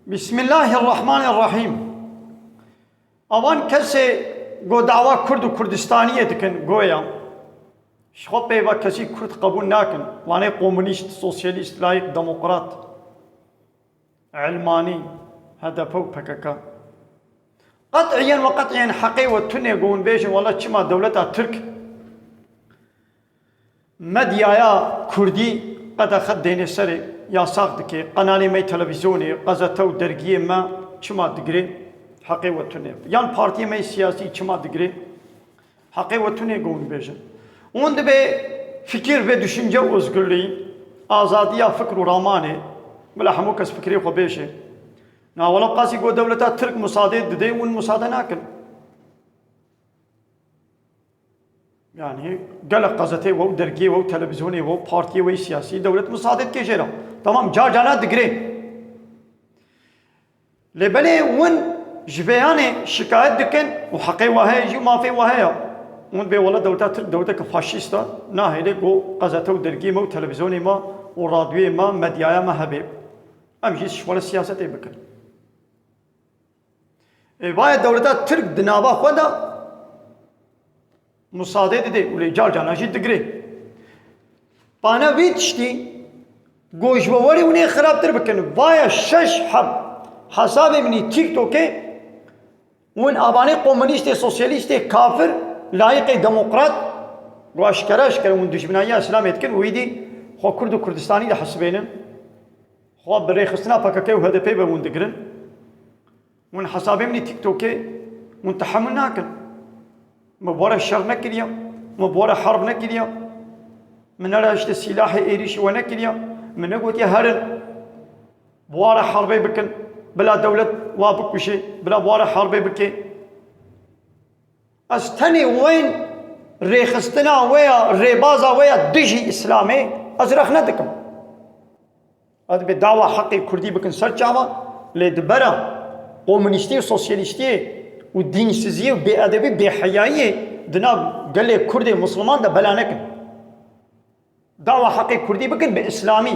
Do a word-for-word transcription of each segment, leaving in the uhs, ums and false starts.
Bismillahirrahmanirrahîm. Avan kesê go dawa Kurd û Kurdistaniyê dikin, goya ji xwe pê ve kesî Kurd qebûl nakin. Wanê komunîst, sosyalîst, layîk, demokrat, elmanî, H D P û P K K. Qet'iyen ve qet'iyen heqê we tune go hûn bêjin, wela çima dewleta Tirk medyaya Kurdî qedexe dêne serê, yasax dike, qenalê me yê televîzyonê, qezete û dergiyê me çima digire, heqê we tune. Yan partiyê me yê siyasî çima digire, heqê we tune go hûn bêjin. Hûn dibê fikir ve düşünce özgürlüğü, azadiya fikr û ramanê, bila hemû kes fikrê xwe bêje. Na wela qasî go dewleta Tirk musade dide, hûn musade nakin. Yani gelek qezetê we û dergiyê we û televîzyonê we û partiyê we yê siyasî dewlet musade dike jê re. Tamam, car carna digire. Lê belê hûn ji vê yanê şikayet dikin û heqê we heye jî û mafê we heye. Hûn bê wela dewleta Tirk dewleteke faşîst e, nahêle go qezete û dergiyê me û televîzyonê me û radyoyê me, medyaya me hebe. Em jî ji wela siyasetê bikin. Ê, vaye dewleta Tirk di nava xwe de musade dide û lê car carna jî digire. Pane vî tiştî go ji we werê hûn ê xirabtir bikin. Vaye şeş heb hesabê min î TikTokê hûn avanê komunîstê, sosyalîstê, kafir, layîqê demokrat, go eşkere eşkere hûn dijminayiya Îslamê dikin û êdî xwe Kurd û Kurdistanî dihesibênin. Xwe bi rêxistina P K K û H D P ve hûn digirin. Hûn hesabê min ê TikTokê hûn tehemûl nakin. Min bi we re şer nekiriye, min bi we re herb nekiriye. Min nere işte sîlahê êrîşî we nekiriye. Min negotiye herin bi we re herbê bikin, bila dewlet wa bikuje, bila bi we re herbê bike. Ez tenê wên rêxistina we ya, rêbaza we ya dijî Îslamê ez rexne dikim. Ez dibê dawa heqê Kurdî bikin ser çava, lê di bera komunîstî û sosyalîstiyê û dînsiziyê û bêedebî, bêheyayiyê di nav gelê Kurdê Misliman de bela nekin. Dawa heqê Kurdî bikin bi Îslamî,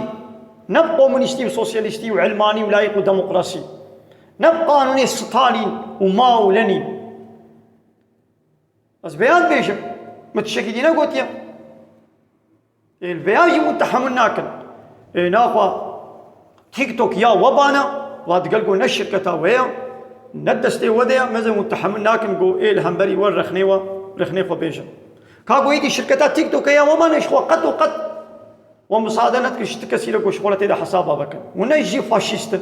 ne bi komunîstî û sosyalîstî û ilmanî û layîk û demokrasî, ne bi qanûnê Stalîn û Mao û Lenîn. Ez vêya dibêjim, min tiştekî dî negotiye. Ê, li vêya jî hûn tehemûl nakin. Ê, naxwe TikTok ya we bana, va digel go ne şirketa we ya, ne destê we de ya, mezin hûn tehemûl nakin go ê li hemberî we rexnê we, rexnê xwe bêjin. Ka go êdî şirketa TikTok ya we bana, ji xwe qet û qet we musade nedikin ji ti kesî re go ji xwe re tê de hesaba vekin. Hûn ne jî faşîst in.